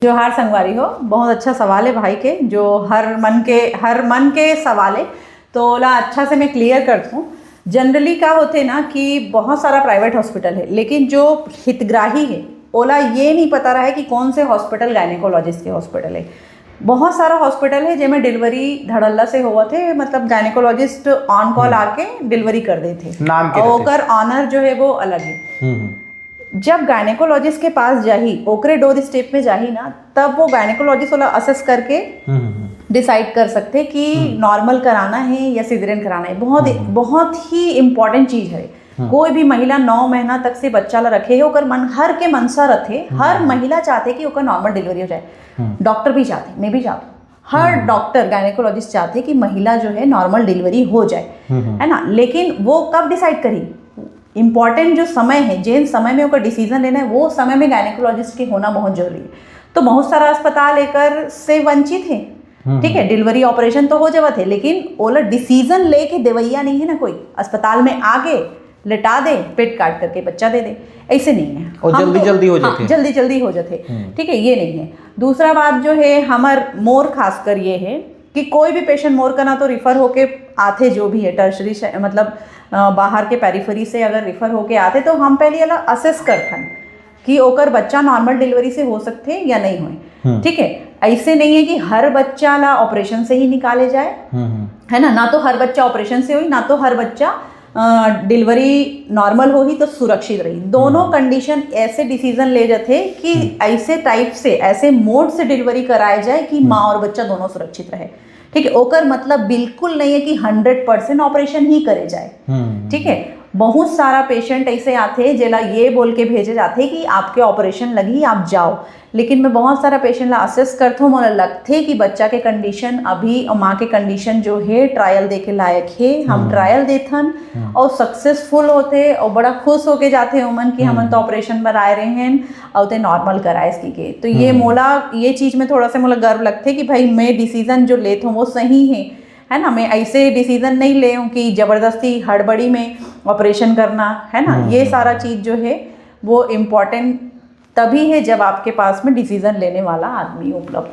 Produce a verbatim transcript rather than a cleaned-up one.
जोहार संगवारी हो। बहुत अच्छा सवाल है भाई के, जो हर मन के हर मन के सवाल है, तो ओला अच्छा से मैं क्लियर करत हूँ। जनरली का होथे ना कि बहुत सारा प्राइवेट हॉस्पिटल है, लेकिन जो हितग्राही है ओला ये नहीं पता रहा है कि कौन से हॉस्पिटल गायनेकोलॉजिस्ट के हॉस्पिटल है। बहुत सारा हॉस्पिटल है जेमे डिलीवरी धड़ल्ला से होवत है, मतलब गायनेकोलॉजिस्ट ऑन कॉल आके डिलीवरी कर देथे, नाम के और रहथे। ओकर ऑनर जो है वो अलग है। हम्म हम्म। जब गायनेकोलॉजिस्ट के पास जाही, ओकरे डोर स्टेप में जाही ना, तब वो गायनेकोलॉजिस्ट वाला असेस करके हम्म हम्म। डिसाइड कर सकथे कि नॉर्मल कराना है या सिजेरियन कराना है। बहुत बहुत ही इंपॉर्टेंट चीज है। कोई भी महिला नौ महीना तक से बच्चा ला रखे है, ओकर मन हर के मनसा रथे, हर महिला चाहथे कि ओकर नॉर्मल डिलीवरी हो जाए। डॉक्टर भी चाहथे, मैं भी चाहता हूँ, हर डॉक्टर गायनेकोलॉजिस्ट चाहथे कि महिला जो है नॉर्मल डिलीवरी हो जाए, है ना। लेकिन वो कब डिसाइड करी? इंपॉर्टेंट जो समय है, जेन समय में ओकर डिसीजन लेना है, वो समय में गायनेकोलॉजिस्ट के होना बहुत जरूरी है। तो बहुत सारा अस्पताल एकर से वंचित है। ठीक है, डिलीवरी ऑपरेशन तो हो जावत है, लेकिन ओला डिसीजन लेके देवैया नहीं है ना कोई। अस्पताल में आके लेटा दे, पेट काट करके बच्चा दे दे, ऐसे नहीं है। और हम जल्दी तो- जल्दी हो हाँ, जाथे। जल्दी जल्दी हो जाथे। ठीक है, ये नहीं है। दूसरा बात जो है, हमर मोर खासकर ये है कि कोई भी पेशेंट मोर कना तो रिफर होके आथे, जो भी है टर्शरी, मतलब अ, बाहर के पेरिफेरी से अगर रिफर होके आथे, तो हम पहले एला असेस करथन कि ओकर बच्चा नॉर्मल डिलीवरी से हो सकथे या नहीं होए। ठीक है, ऐसे नहीं है कि हर बच्चा ला ऑपरेशन से ही निकाले जाए, हम्म हम्म। है ना। ना तो हर बच्चा ऑपरेशन से होई, ना तो हर बच्चा डिलीवरी नॉर्मल होही तो सुरक्षित रही। दोनों कंडीशन ऐसे डिसीजन ले जाथे कि ऐसे टाइप से, ऐसे मोड से डिलीवरी कराए जाए कि माँ और बच्चा दोनों सुरक्षित रहे। ठीक है, ओकर मतलब बिल्कुल नहीं है कि हंड्रेड परसेंट ऑपरेशन ही करे जाए। हम्म। ठीक है, बहुत सारा पेशेंट ऐसे आथे जेला ये बोल के भेजे जाथे कि आपके ऑपरेशन लगी, आप जाओ। लेकिन मैं बहुत सारा पेशेंट ला असेस करथों, मोला लगथे कि बच्चा के कंडीशन अभी और माँ के कंडीशन जो है ट्रायल देखे लायक है। हम ट्रायल देथन और सक्सेसफुल होथे और बड़ा खुश होके जाथे ओमन कि हमन तो ऑपरेशन बर आए रहे हैं और ते नॉर्मल कराए सी के। तो ये मोला, ये चीज में थोड़ा सा मोला गर्व लगथे कि भाई मैं डिसीजन जो लेथों वो सही है, है ना। मैं ऐसे डिसीजन नहीं ले हूँ कि जबरदस्ती हड़बड़ी में ऑपरेशन करना, है ना। ये सारा चीज जो है वो इम्पोर्टेंट तभी है जब आपके पास में डिसीजन लेने वाला आदमी उपलब्ध